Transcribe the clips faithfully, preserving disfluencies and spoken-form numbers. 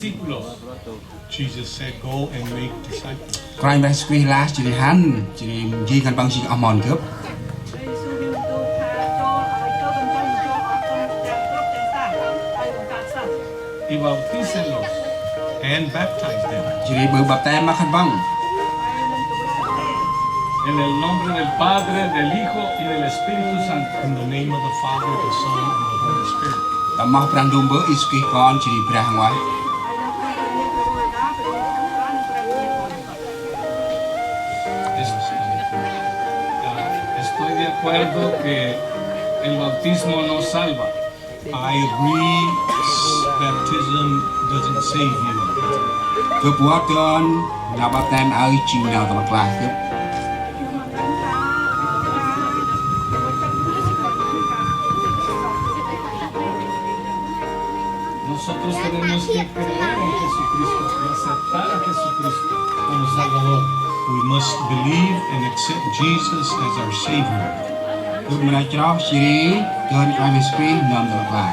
Discípulos. Jesus said, "Go and make disciples." Kôranh Brah Yêsu Krist lah jêh ri hăn, jêh ri jêng khân păng jêng oh mon gâp. Y bautícenlos and baptize them. Jêh ri ƀư baptem ma khân păng. En el nombre del Padre, del Hijo y del Espíritu Santo. In the name of the Father, the Son, and the Holy Spirit. Tâm amoh Brah Ndu Bơ̆, Yêsu Krist Kon, jêh ri Brah Huêng Ueh. Es-, ah, estoy de acuerdo que el bautismo no salva. I agree, baptism doesn't save you. Gâp văt dơn nau baptem aơ jêng nau tâm rklah gâp. Nosotros tenemos que creer en Jesucristo y aceptar a Jesucristo como Salvador. We must believe and accept Jesus as our Savior. Gâp mra chroh jêh ri dơn Kôranh Yêsu Krist nơm tâm rklah.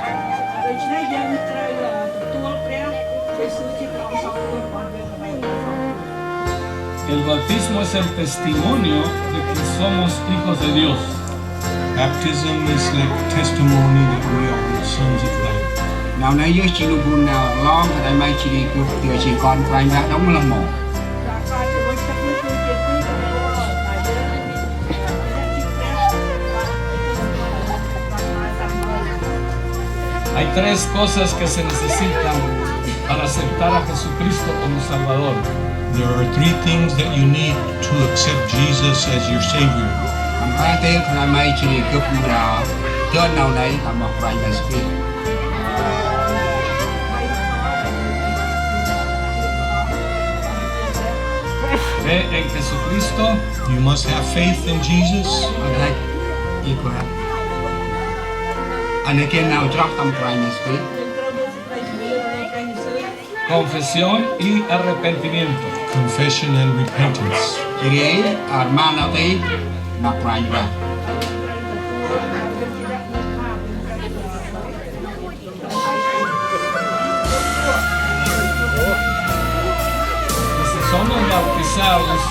El bautismo es el testimonio de que somos hijos de Dios. Baptism is like testimony that we are the sons of God. Nau nây yơh jêng nơm bu nau rlong khân ay may jêh ri gâp dơi jêng kon Kôranh Brah đŏng lah mâu. Hay tres cosas que se necesitan para aceptar a Jesucristo como Salvador. There are three things that you need to accept Jesus as your Savior. Tâm ban tê khân ay may jêh ri gâp mra dơn nau nây tâm amoh Kôranh Yêsu Krist. Fe en Jesucristo. You must have faith in Jesus. Ăn hăch i Brah. Ăn hăch nau chroh tâm Kôranh Yêsu Krist. Confesión y arrepentimiento. Confession and repentance. Jêh ri rmah nau tih ma Kôranh Brah. Si somos bautizados,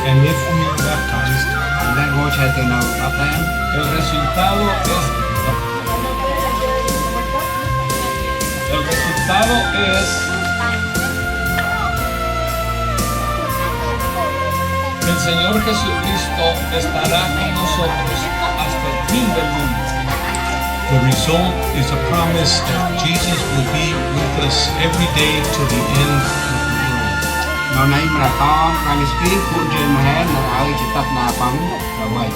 and if we are baptized, nau nây gâp jêng nau baptem, el resultado es, el resultado es que el Señor Jesucristo estará con nosotros hasta el fin del mundo. The result is a promise that Jesus will be with us every day to the end of the world. Nau nây mra ton Kôranh Yêsu Krist gŭ ndrel ma he nar aơ jêh tât nau Păng rvê.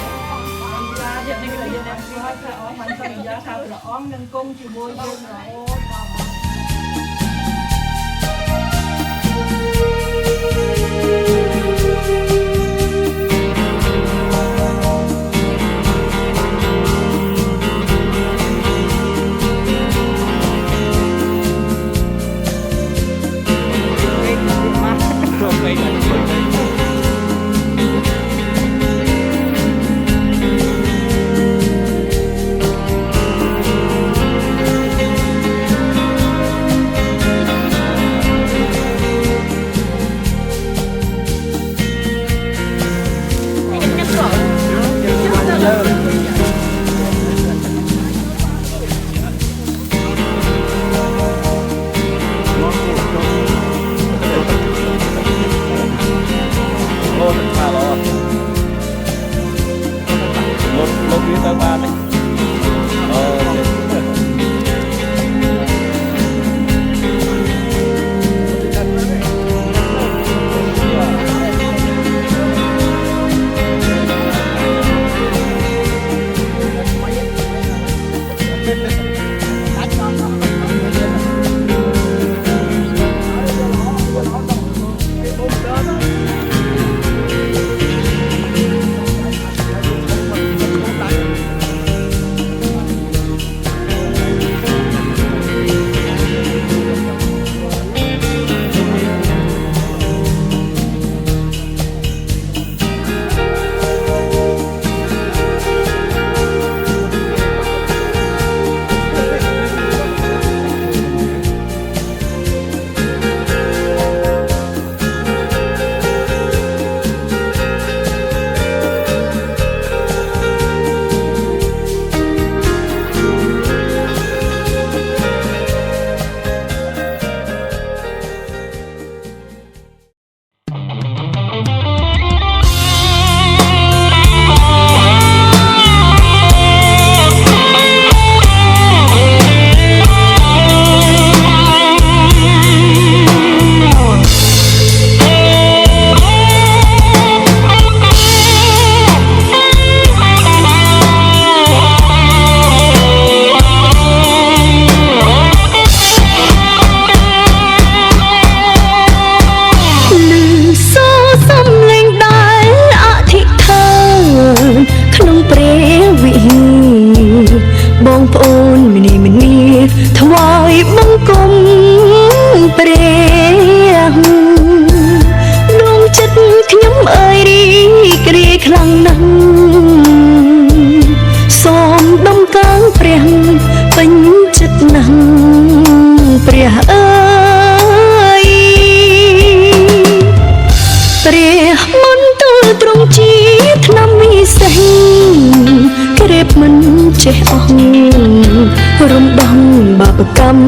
Rŭng đŏng băp kăm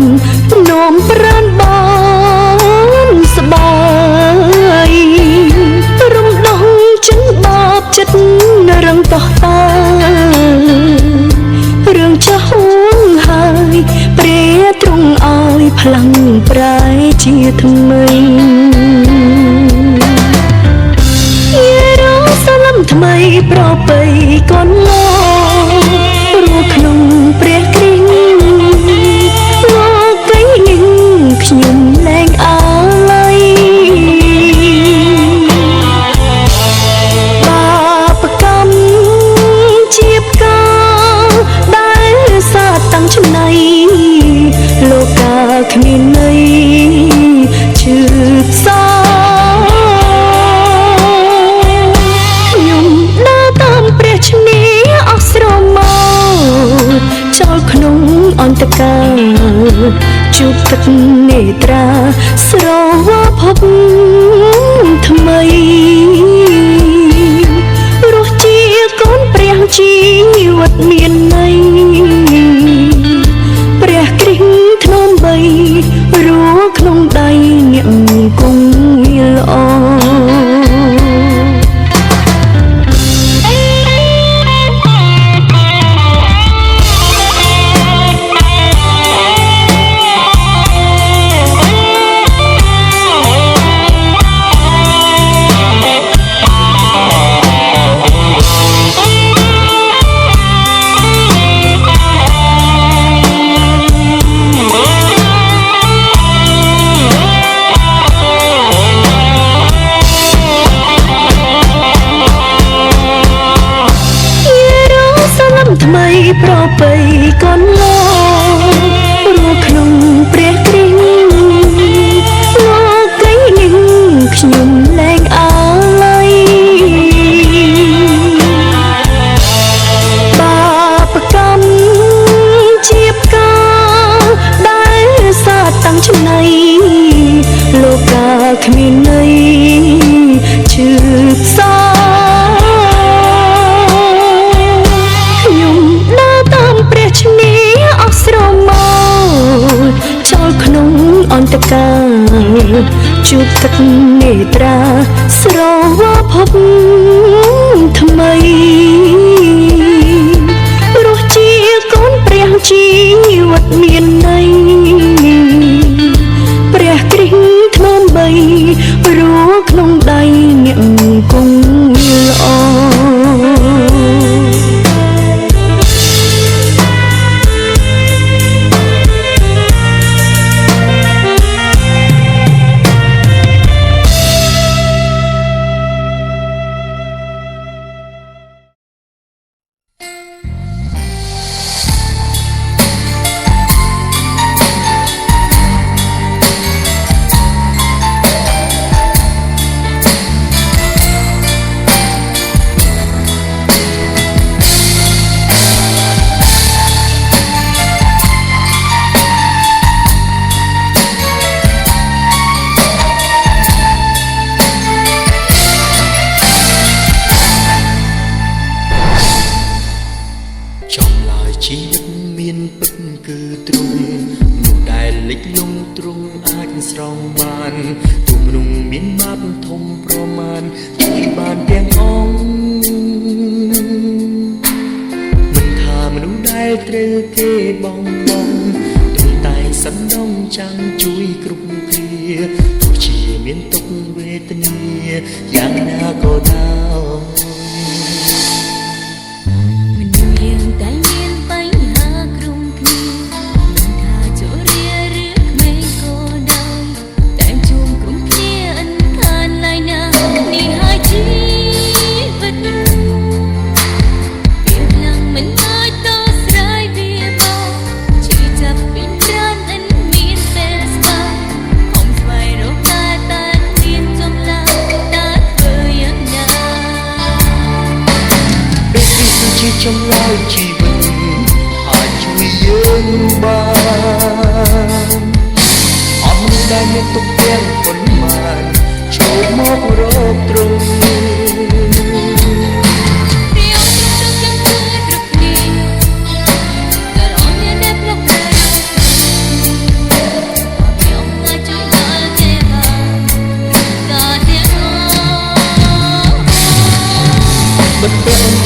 nơm pran ƀon sơbai, rŭng đŏng chĭn băp chĭt răng toh ta, răng chah uông hai, pre trŭng ơi plang prai chia thăm mây. Yêrusalem thmei prao pei kon lo, rua knŭng Brah Krist, lo kei ning kñŭm leng alay. Băp kăm chiăp kơ đai sa tăng chnay, lo ka kmin nây chưp sa. Nhŭm đa tâm Brah chni oh srô mâu, chol knŭng ôn ta ka, chŭp tât nê tra srô va phŭp thmei. Roh chia kon Brah chi văt miên nây, Brah Krist knŭm bay, rua knŭng đay niăm kŭng wil o. Yêrusalem thmei prao pei kon lo, rua knŭng Brah Krist, lo kei ning kñŭm leng alay. Băp kăm chiăp kơ đai sa tăng chnay, lo ka kmin nây chưp sa. Nhŭm đa tâm Brah chni oh srô mâu, chol knŭng ôn ta ka, chŭp tât nê tra srô va phŭp thmei. Roh chia kon Brah chi văt miên nây, Brah Krist knŭm bay, rua knŭng đay niăm kŭng wil o. Chom lơi chi wĭt miên pĭt kơ trŭng, mŭt đai lĕch lŭng trŭng ăt srong ban, tu mnŭng miên măt thŭm pro man, tui ban tiăng ong. Mĭn tha mnŭng đai trơ kê bong bong, tŭng tai săn nong chang chui krŭp kê, tu chi miên tŭk wê tni, yang na kô đao. Mnŭng liăng tai miên pai ha krŭng kni, mĭn tha jô ria rưk mê kô đao. Tơm chum krŭng khia ăn khan lai na ni hai chi bât. Biă lăng mĭn ngơi tô srai biă bâo. Chi chăp pin tran ăn miên pel spa. Khom svai rô ka ta miên chom la ta bơ yang na. Bê Krist chi chom lai chi bât. Ai chui yơng ban. Ăn đa miên tŭk tiăng pôn man, chô mok rôp trŭng. Ri ong trŭng trŭng kiăng tui trŭk ni. Kar ong yơ nep lok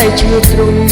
tay jêng Krŭng.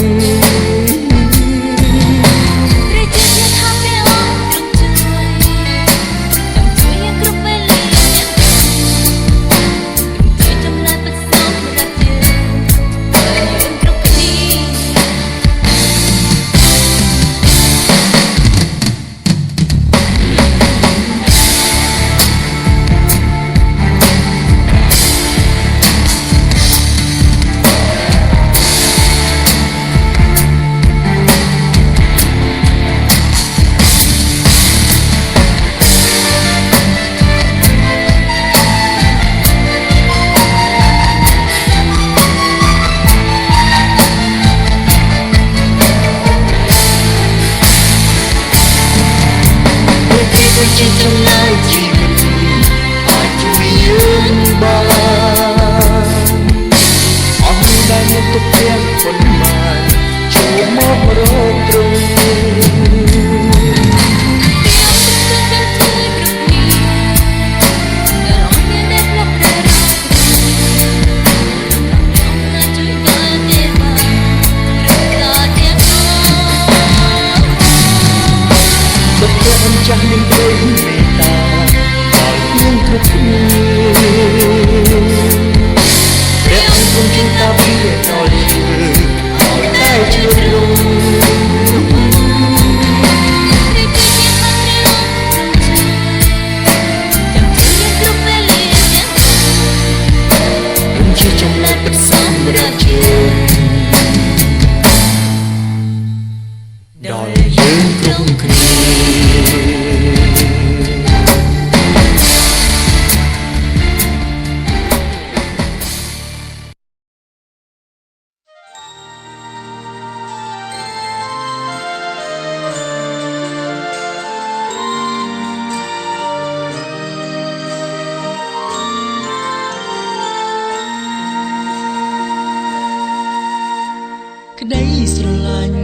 Khât nây srăng lăch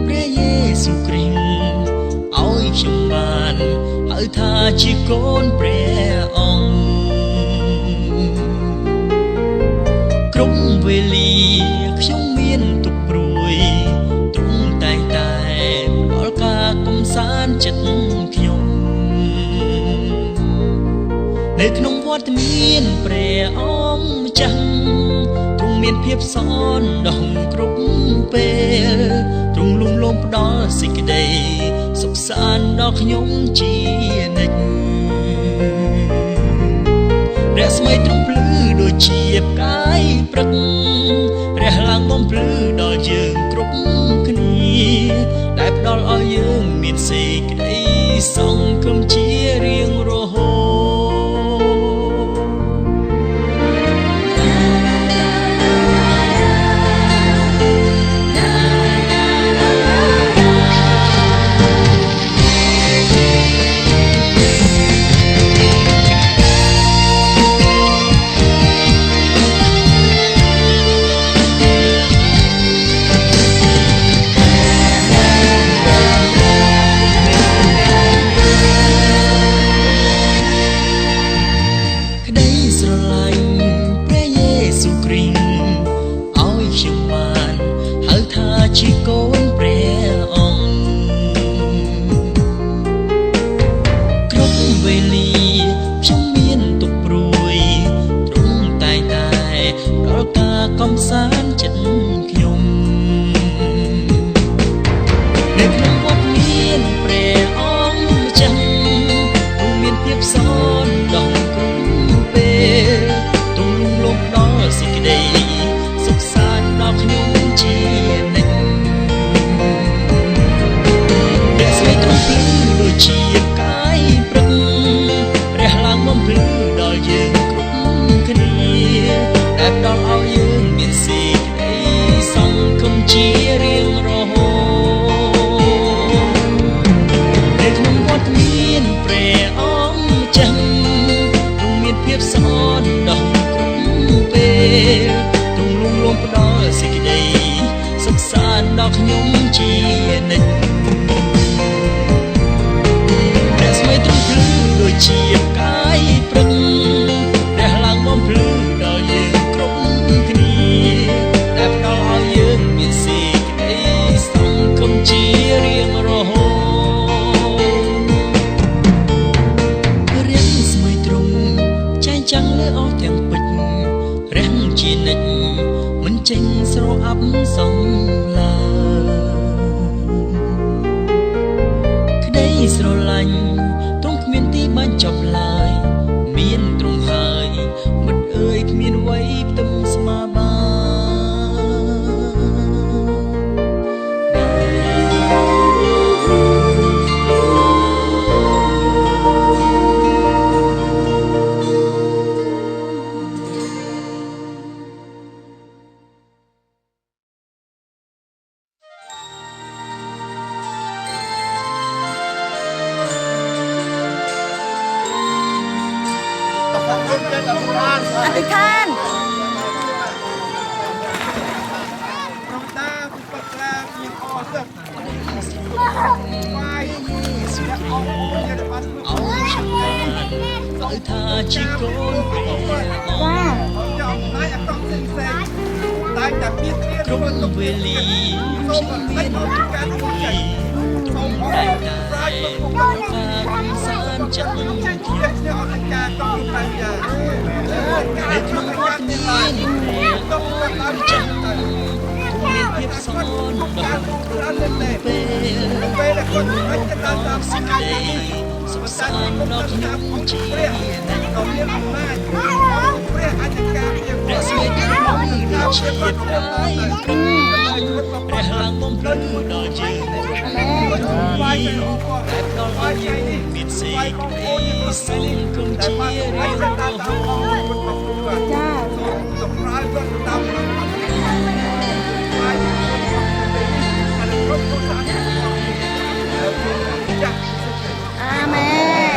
Brah Yêsu Krist, ôi khĭn ban hŏ tha jêng kon Brah ŏng. Krŭng vê li khĭn mĭn tŭk prui, Trŭng tay tay ƀư đŏl ka kŏm san jât khĭn. Nê khân păng văt mĭn Brah ŏng jêng Trŭng mĭn phiêp son đŏng krŭp mpêl, Trŭng lŭng lŏng ƀư đŏl sĭk đei sŭk san đŏng khĭn jêng nêk. Reh sămĭ Trŭng plư đôi jêp kơi prăk, reh lăng mâm plư đŏl jêng krŭp khĭn, đai ƀư đŏl ôi jêng mĭn sĭk đei sŏng khĭn jêng riêng rŏ hô. Khât nây srăng lăch Brah Yêsu Krist, ôi khĭn ban hŏ tha jêng kon Brah ŏng. Krŭng vê li khĭn mĭn tŭk prui, Trŭng tay tay ƀư đŏl ka kŏm san jât khĭn. Nê khân păng văt mĭn Brah ŏng jêng Trŭng mĭn phiêp son đŏng krŭp mpêl, Trŭng lŭng lŏng ƀư đŏl sĭk đei sŭk san đŏng khĭn jêng nêk. Reh sămĭ Trŭng plư đôi jêp kơi prăk, reh lăng mâm plư đŏl jêng krŭp khĭn, đai ƀư đŏl ôi jêng mĭn sĭk đei sŏng Tĭng srô̆ ăp sŏng lơi. Khân ay srô̆ lănh, trông khân ay mĭn ti ƀanh chŏp lơi. Mĭn trông hơi, mĭt ơi khân ay mĭn vay tâm sma ba. Adih khan. Amen.